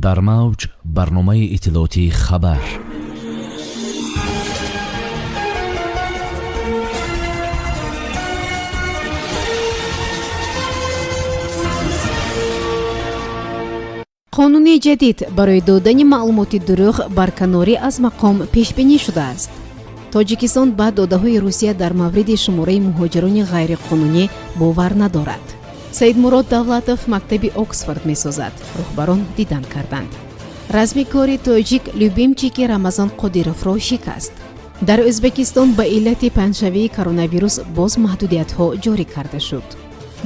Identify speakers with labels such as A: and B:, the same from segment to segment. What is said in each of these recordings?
A: Дар мавҷ барномаи иттилоотии «Хабар».
B: Қонуни ҷадид барои додани маълумоти дурӯғ барканорӣ аз мақом пешбинӣ шудааст. Тоҷикистон ба додаҳои Русия дар мавриди шумораи муҳоҷирони ғайриқонунӣ бовар надорад. Саидмурод Давлатов мактаби Оксфорд месозад, роҳбарон дидан карданд. Размикори тоҷик любимчики Рамазон Қодировро шикаст. Дар Ӯзбекистон ба иллати паҳншавии коронавирус боз маҳдудиятҳо ҷорӣ карда шуд.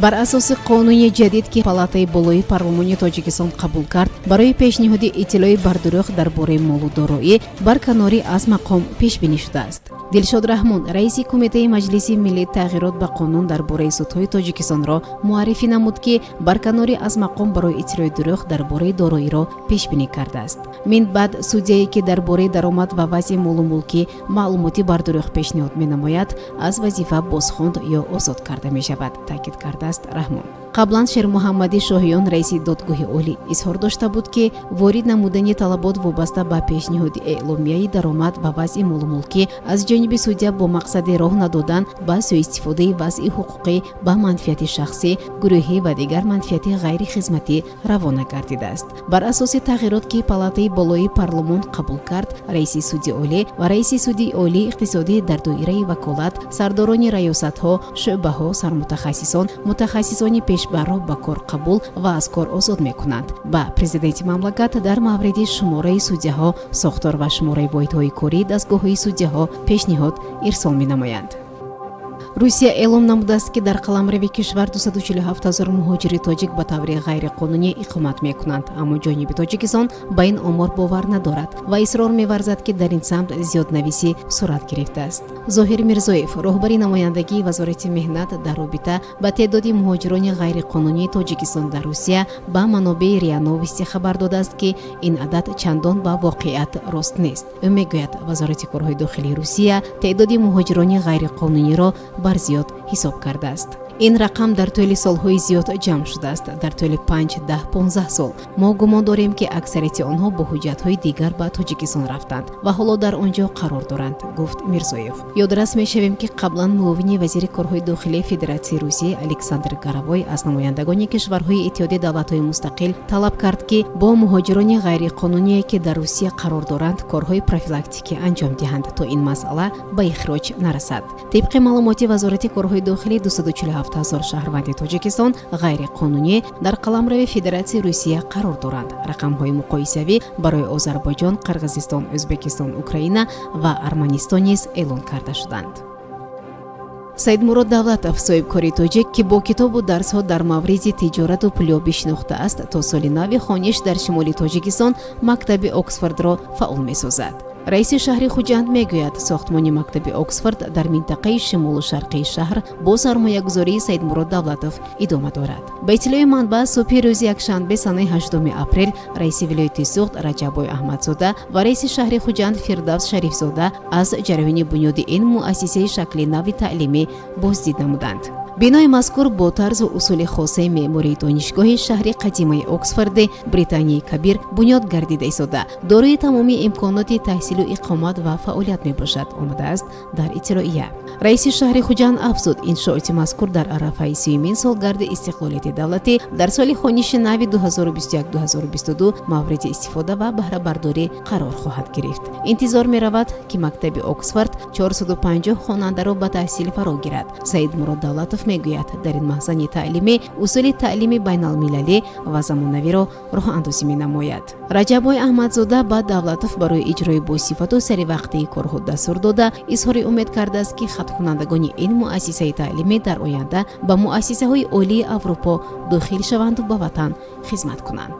B: Бар асоси қонуни ҷадид, ки палатаи болои парлумони Тоҷикистон қабул кард, барои пешниҳоди иттилои бардурӯғ дар бораи молу дороӣ барканорӣ аз мақом пешбинӣ шудааст. Дилшод Раҳмон, раиси Кумитаи Маҷлиси Миллӣ, тағйирот ба қонун дар бораи судҳои Тоҷикистонро муаррифӣ намуд, ки барканорӣ аз мақом барои иттилои дурӯғ дар бораи дороиро пешбинӣ кардааст. Мин баъд судяе, ки дар бораи даромад ва вазъи молу мулкӣ маълумоти бардурӯғ пешниҳод менамояд, аз вазифа бозхонд ё озод карда мешавад, таъкид кардааст Раҳмон. Қаблан Шермуҳаммади Шоҳиён, раиси Додгоҳи Олӣ, изҳор дошта буд, ки ворид намудани талабот вобаста ба пешниҳоди эъломияи даромад ва вазъи молумулкӣ аз ҷониби судя бо мақсади роҳ надодан ба сӯистифодаи вазъи ҳуқуқӣ ба манфиати шахсӣ, гурӯҳӣ ва дигар манфиати ғайрихизматӣ равона гардидааст. Бар асоси тағйирот, ки палатаи болои парлумон қабул кард, раиси Суди Олӣ ва раиси Суди Олии иқтисодӣ дар доираи ваколат сардорони раёсатҳо, шӯъбаҳо, сармутахассисон, мутахассисони пешбарро ба кор қабул ва аз кор озод мекунанд. Ба президенти мамлакат дар мавриди шумораи судяҳо, сохтор ва шумораи воҳидҳои кории дастгоҳҳои судяҳо пешниҳод ирсол менамоянд. Русия эълом намудааст, ки дар қаламрави кишвар 247 ҳазор муҳоҷири тоҷик ба таври ғайриқонунӣ иқомат мекунанд, аммо ҷониби Тоҷикистон ба ин омор бовар надорад ва исрор меварзад, ки дар ин самт зиёднависӣ сурат гирифтааст. Зоҳир Мирзоев, роҳбари намояндагии Вазорати меҳнат, дар робита ба теъдоди муҳоҷирони ғайриқонунии Тоҷикистон дар Русия ба манобеи РИА Новости хабар додааст, ки ин адад чандон ба воқеият рост нест. Ӯ мегӯяд, Вазорати корҳои дохилии Русия теъдоди муҳоҷирони ғайриқонуниро барзиёд ҳисоб кардааст. Ин рақам дар тӯли солҳои зиёд ҷамъ шудааст, дар тӯли 5, 10, 15 сол. Мо гумон дорем, ки аксарияти онҳо бо ҳуҷҷатҳои дигар ба Тоҷикистон рафтанд ва ҳоло дар он ҷо қарор доранд, гуфт Мирзоев. Ёдрас мешавем, ки қаблан муовини вазири корҳои дохилии Федератсияи Русия Александр Горовой аз намояндагони кишварҳои Иттиҳоди давлатҳои мустақил талаб кард, ки бо муҳоҷирони ғайриқонуние, ки дар Русия қарор доранд, корҳои профилактикӣ анҷом диҳанд, то ин масъала ба ихроҷ нарасад. Тибқи маълумоти Вазорати корҳои дохилӣ, 247 ҳазор шаҳрванди Тоҷикистон ғайриқонунӣ дар қаламрави Федератсияи Русия қарор доранд. Рақамҳои муқоисавӣ барои Озарбойҷон, Қирғизистон, Ӯзбекистон, Украина ва Арманистон низ эълон карда шуданд. Саидмурод Давлатов, соҳибкори тоҷик, ки бо китобу дарсҳо дар мавриди тиҷорату пулёбӣ шинохтааст, то соли нави хониш дар шимоли Тоҷикистон мактаби Оксфордро фаъол месозад. Раиси шаҳри Хуҷанд мегӯяд, сохтмони мактаби Оксфорд дар минтақаи шимолу шарқии шаҳр бо сармоягузории Саидмурод Давлатов идома дорад. Ба иттилои манбаъ, субҳи рӯзи якшанбе, санаи 8 апрел, раиси вилояти Суғд Раҷаббой Аҳмадзода ва раиси шаҳри Хуҷанд Фирдавс Шарифзода аз ҷараёни бунёди ин муассисаи шакли нави таълимӣ боздид намуданд. Бинои мазкур бо тарзу усули хосаи меъмории донишгоҳи шаҳри қадимаи Оксфорди Британияи Кабир бунёд гардида истода, дорои тамоми имконоти таҳсилу иқомат ва фаъолият мебошад, омадааст дар иттилоия. Раиси шаҳри Хуҷанд афзуд, иншооти мазкур дар арафаи сиюмин солгарди истиқлолияти давлатӣ дар соли хониши нави 2021-2022 мавриди истифода ва баҳрабардорӣ қарор хоҳад гирифт. Интизор меравад, ки мактаби Оксфорд 450 хонандаро ба таҳсил фаро гирад. Саидмурод Давлатов мегӯяд, дар ин маҳзани таълимӣ усули таълими байналмилалӣ ва замонавиро роҳандозӣ менамояд. Раҷаббой Аҳмадзода ба Давлатов барои иҷрои босифату саривақтии корҳо дастур дода, изҳори умед кардааст, ки хатмкунандагони ин муассисаи таълимӣ дар оянда ба муассисаҳои олии Аврупо дохил шаванду ба ватан хизмат кунанд.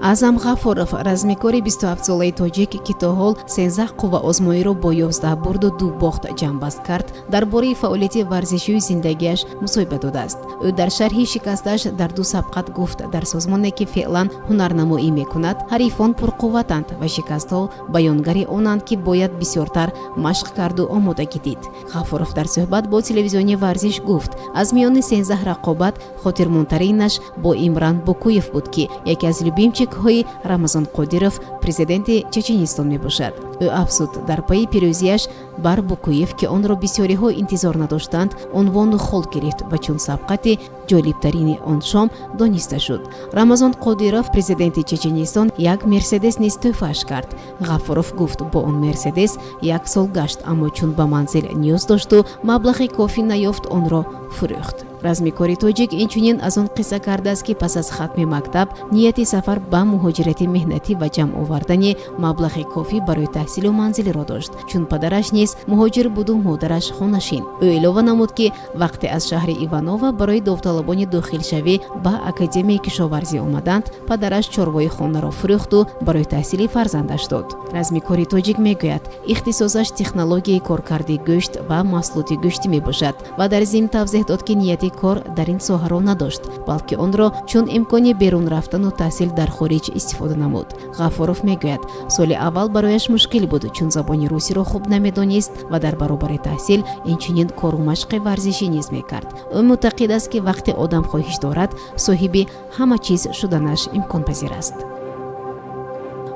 B: Аъзам Ғафуров, размикори 27-солаи тоҷик, ки то ҳол 13 қувваозмоиро бо 11 бурду ду бохт ҷамъбаст кард, дар бораи фаъолияти варзишию зиндагиаш мусоҳиба додааст. Ӯ дар шарҳи шикасташ дар ду сабқат гуфт, дар созмоне, ки феълан ҳунарнамоӣ мекунад, ҳарифон пурқувватанд ва шикастҳо баёнгари онанд, ки бояд бисёртар машқ карду омодагӣ дид. Ғафуров дар суҳбат бо телевизиони Варзиш гуфт, аз миёни 13 рақобат хотирмонтаринаш бо Имран Букуев буд, ки яке аз любимчикҳои Рамазон Қодиров, президенти Чеченистон мебошад. Ӯ афзуд, дар пайи пирӯзиаш бар Букуев, ки онро бисёриҳо интизор надоштанд, унвону хол гирифт ва чун сабқати ҷолибтарини он шом дониста шуд. Рамазон Қодиров, президенти Чеченистон, як Мерседес низ тӯҳфааш кард. Ғафуров гуфт, бо он Мерседес як сол гашт, аммо чун ба манзил ниёз дошту маблағи кофӣ наёфт, онро фурӯхт. Размикори тоҷик инчунин аз он қисса кардааст, ки пас аз хатми мактаб нияти сафар ба муҳоҷирати меҳнатӣ ва ҷамъ овардани маблағи кофӣ барои таҳсилу манзилиро дошт, чун падараш низ муҳоҷир буду модараш хонашин. Ӯ илова намуд, ки вақте аз шаҳри Иванова барои довталабони дохилшавӣ ба Академияи кишоварзӣ омаданд, падараш чорвои хонаро фурӯхту барои таҳсили фарзандаш дод. Размикори тоҷик мегӯяд, ихтисосаш технологияи коркарди гӯшт ва маҳсулоти гӯштӣ мебошад ва дар зимн тавзеҳ дод, ки нияти кор дар ин соҳаро надошт, балки онро чун имкони берун рафтану таҳсил дар хориҷ истифода намуд. Ғафуров мегӯяд, соли аввал барояш мушкил буд, чун забони русиро хуб намедонист ва дар баробари таҳсил инчунин кору машқи варзишӣ низ мекард. Ӯ мӯътақид аст, ки вақте одам хоҳиш дорад, соҳиби ҳама чиз шуданаш имконпазир аст.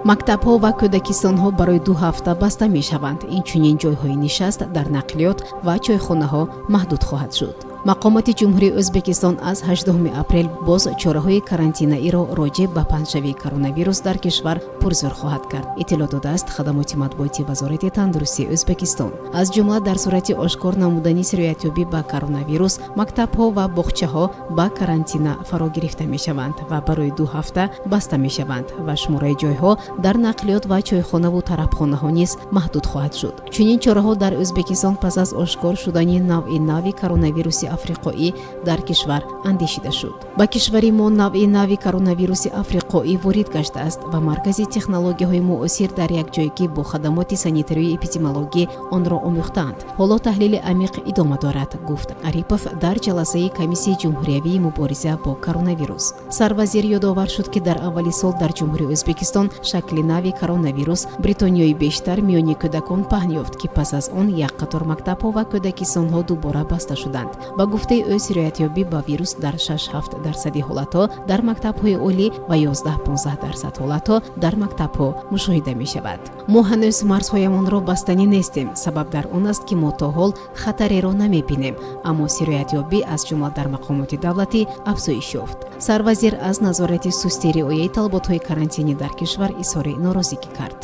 B: Мактабҳо ва кӯдакистонҳо барои 2 ҳафта баста мешаванд. Инчунин ҷойҳои нишаст дар нақлиёт ва чойхонаҳо маҳдуд хоҳад шуд. Мақомоти Ҷумҳурии Ӯзбекистон аз 8 апрел боз чораҳои карантинаиро роҷеъ ба паҳншавии коронавирус дар кишвар пурзӯр хоҳад кард, иттилоъ додааст хадамоти матбуоти Вазорати тандурустии Ӯзбекистон. Аз ҷумла, дар сурати ошкор намудани сироятёбӣ ба коронавирус, мактабҳо ва боғчаҳо ба карантина фаро гирифта мешаванд ва барои 2 ҳафта баста мешаванд ва шумораи ҷойҳо дар нақлиёт ва чойхонаву тарабхонаҳо низ маҳдуд хоҳад шуд. Чунин чораҳо дар Ӯзбекистон пас аз ошкор шудани навъи нави коронавируси африқоӣ дар кишвар андешида шуд. Ба кишвари мо навъи нави коронавируси африқоӣ ворид гаштааст ва Маркази технологияҳои муосир дар якҷоягӣ бо хадамоти санитарию эпидемиологӣ онро омӯхтаанд. Ҳоло таҳлили амиқ идома дорад, гуфт Арипов дар ҷаласаи Комиссияи ҷумҳуриявии мубориза бо коронавирус. Сарвазир ёдовар шуд, ки дар аввали сол дар Ҷумҳурии Ӯзбекистон шакли нави коронавирус Бритониёи бештар миёни кӯдакон паҳн ёфт, ки пас аз он як қатор мактабҳо ва кӯдакистонҳо дубора баста шуданд. Ба гуфтаи ӯ, сироятёбӣ ба вирус дар 6-7 дарсади ҳолатҳо дар мактабҳои олӣ ва 11-15% ҳолатҳо дар мактабҳо мушоҳида мешавад. Мо ҳанӯз марзҳоямонро бастанӣ нестем. Сабаб дар он аст, ки мо то ҳол хатареро намебинем, аммо сироятёбӣ, аз ҷумла дар мақомоти давлатӣ, афзоиш ёфт. Сарвазир аз назорати сусти риояи талаботҳои карантинӣ дар кишвар изҳори норозигӣ кард.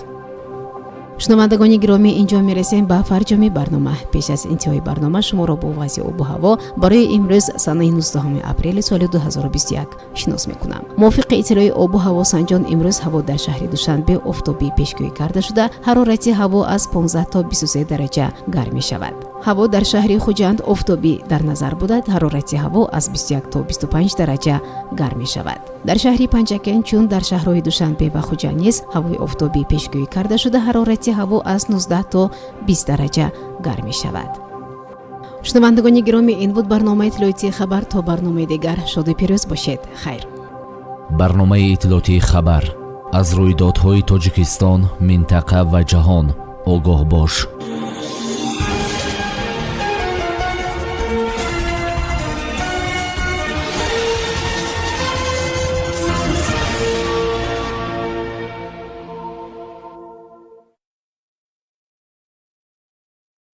B: Шунавандагони гиромӣ, инҷо мерасем ба фарҷоми барнома. Пеш аз интиҳои барнома шуморо бо вазъи обу ҳаво барои имрӯз, санаи 19 апрели соли 2021, шинос мекунам. Мувофиқи иттилои обу ҳавосанҷон, имрӯз ҳаво дар шаҳри Душанбе офтобӣ пешгӯӣ карда шуда, ҳарорати ҳаво аз 15 то 23 дараҷа гарм мешавад. Ҳаво дар шаҳри Хуҷанд офтобӣ дар назар буда, ҳарорати ҳаво аз 21 то 25 дараҷа гарм мешавад. Дар шаҳри Панҷакент, чун дар шаҳрҳои Душанбе ва Хуҷанд низ, ҳавои офтобӣ пешгӯӣ карда шуда, ҳарорати ҳаво аз 19 то 20 дараҷа гарм мешавад. Шунавандагони гиромӣ, ин буд барномаи иттилоотии «Хабар». То барномаи дигар шоду пирӯз бошед. Хайр.
A: Барномаи иттилоотии «Хабар». Аз рӯйдодҳои Тоҷикистон, минтақа ва ҷаҳон огоҳ бош.